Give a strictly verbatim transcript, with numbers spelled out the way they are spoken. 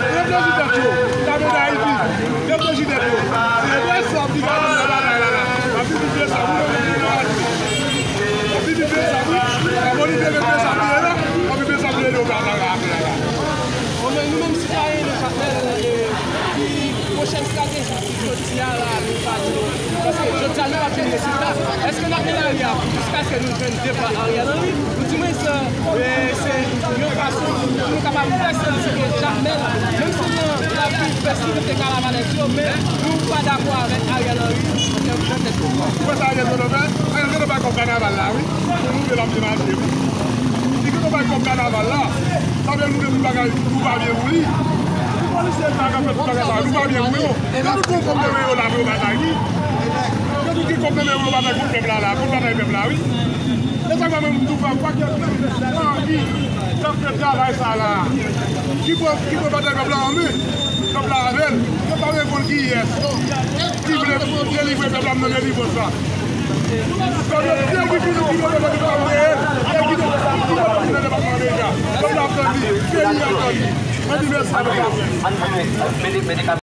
Reflechi tèt yo. Sa vle di Ayiti. Reflechi tèt yo. Se vrè sa w di gade nan bagay la la. W ap vin vin fè sa wi, w ap vin vin fè sa wi. Lapolis te vin fè sa vle la. W ap vin fè sa vle yo gade nan bagay la. Bon, men nou menm sitwayen nan Jakmèl, e, ki pwochèn estrateji? Jodi a la, nou pa di nou. Paske jodi a, nou pa jwenn rezilta. Èske n ap nan lari a jiskaske nou jwenn depa Ariel Henry? Ou di mwen se, e, se yon fason pou nou kapab fè santi ke Jakmèl, menm si nan lakou fèstivite kanavalèz yo, men nou pa dakò avèk Ariel Henry nan tèt peyi a. Ou wè sa Ariel Henry fè? Ariel Henry bay kòb kanaval la, wi. Pou nou vle l ap demanti, wi. Li gentan bay kòb kanaval la. Sa vle di nou gen tout bagay, nou pa byen pou li. Pou polisye sa k ap fè tout bagay sa, nou pa byen pou yo. Yo tout gen kòb nan men yo la pou yo batay, wi. Yo tout gen kòb nan men yo batay kont pèp la la, kont batay pèp la, wi. E sa k fè menm m tou fè, kwakèl ki anvi k ap fè travay sa la, ki pran, ki pran batay pèp la an men, pèp la avè l, yo pa reponn kiyès ki vle delivre pèp la nan delivrans la. Pèp la, se ki vle, ki vle pèp la, ki vle pèp la, ki vle pèp la, ki vle pèp la, pèp la ap tann li, peyi ap tann li. Ann di mèsi a pèp la.